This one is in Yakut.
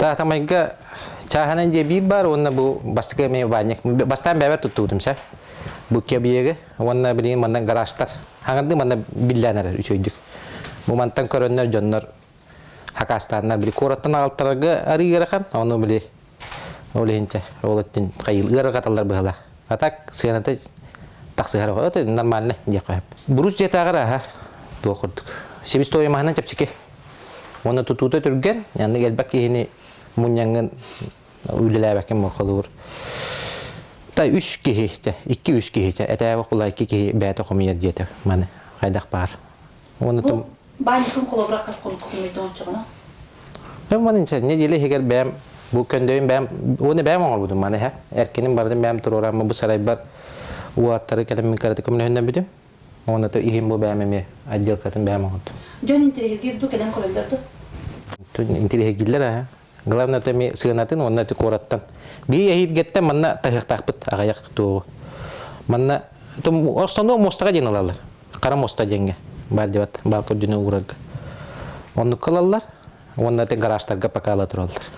Таатамайга чааһынан дьиэ биир баар уонна бу бастакы эмиэ баанньык. Бастаан бэйэбэр туттубутум сэ. Бу кэбиэги уонна билигин манна гаражтар. Хаҥардыы манна биллээн эрэр үчүгэйдик. Бу мантан көрөннөр дьоннор хакастааннар били куораттан аҕалтарарга арыы ыарахан, ону били ол иһинчэ ол өттүн хайыл ыарырҕаталлар быһыылаах. А так сыаната тахсыһар это нормально диэххэ сөп. Брус дьиэтээҕэр аһа туох курдук. Себестоимоһынан чэпчэки. Уонна тутуута түргэн, яннык элбэх киһини мунньаҥҥын үлэлээбэккин холуур. Та үс киһи, икки-үс киһи, этээбэх була икки киһи бэйэтэ хомуйар диэтэ маны хайдах баар. Уонна Бу баанньыкын холобура хас хонукка хомуйдуҥ оччоҕуна? Маны нэдиэлэ иһигэр бэйэм бу көндөйүн бэйэм уонна бэйэм оҥорбутум маны иһэ. Эркинин барытын бэйэм туруораммын бу сарайбар уолаттары кэлэммин кыратык көмөлөһүннэрбитим. Уонна то иһин бу бэйэм эмиэ отделкатын бэйэм оҥордум. Дьон интэриэһиргиир дуу, кэлэн көрөллөр дуу? Интэриэһиргииллэр аа. Главное это эмиэ сыанатын уонна ити куораттан. Биир эһиилгэттэн манна таһыахтаахпыт аҕыйах туоҕу. Манна основной муостаҕа диэн ылаллар. Хара муоста диэҥҥэ баар диэбэт баал көрдүнэ уурарга. Оннукка ылаллар уонна ити гаражтарга пока ыла тураллар.